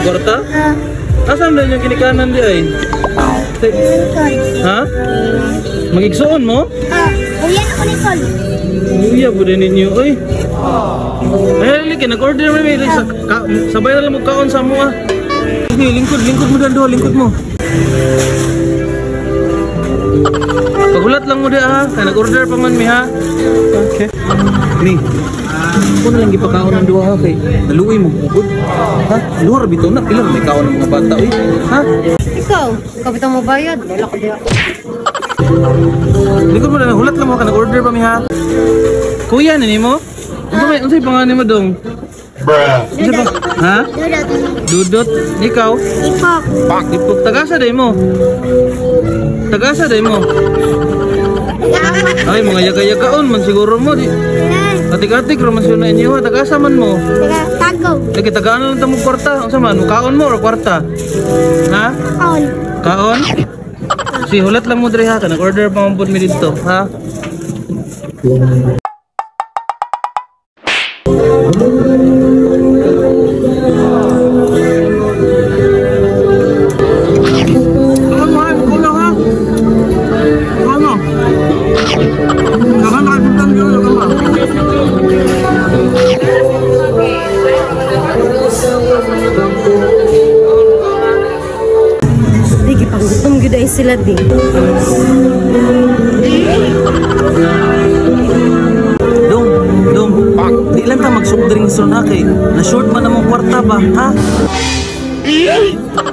Kwarta? Asa man yung kinikanan di ay? Ha? Magigsuon mo? Uyan ako ni Col. Uya po din ninyo, oy. Ay, lagi, nag-order mo may sabay na lang mo kaon sa mo ah. Sige, lingkod, lingkod mo dando, lingkod mo. Pagulat lang mo di ah, kaya nag-order pa man mi ha. Okay. Mi, ako na lang gipakaon ng duha ha, kay naluoy mo bukod. Ha? Luha ra bitaw na, pila may kaon ng mga bata, oy. Ha? Ikaw, kapitang mo bayad. Wala ko diya. Lingkod mo na, hulat lang mo ka, nag-order pa mi ha. Kuya, nini mo? Unsay pangalan nimo dong? Bruh. Ha? Dudot. Dudot, ikaw? Ipok. Ipok, tagasa day mo. Tagasa day mo. Ay, mga yaga-yagaon man siguro mo. Di. Atik-atik raman siya na inyo ha. Tagasa man mo. Tago. Lagi, tagaan lang tamo kwarta. Unsa man, kaon mo or kwarta? Ha? Kaon. Kaon? Si hulat lang mo dre ha, kanang order pa man pud mi didto, ha? Di panggutom gyud ay sila di. Dong, dong, di lang ta mag-soft drinks ron ha kay na short man among kwarta ba, ha?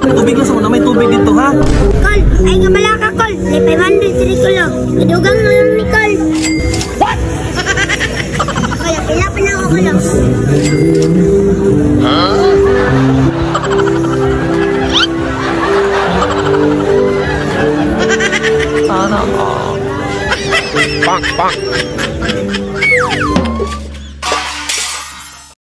Tubig lang sa una, may tubig dito ha. Col, ay nga malaka Col. May 500 si Nicolo. Idugang na lang ni Col. What? Kaya pila pa lang ako lang. Sana. Bonk, bonk.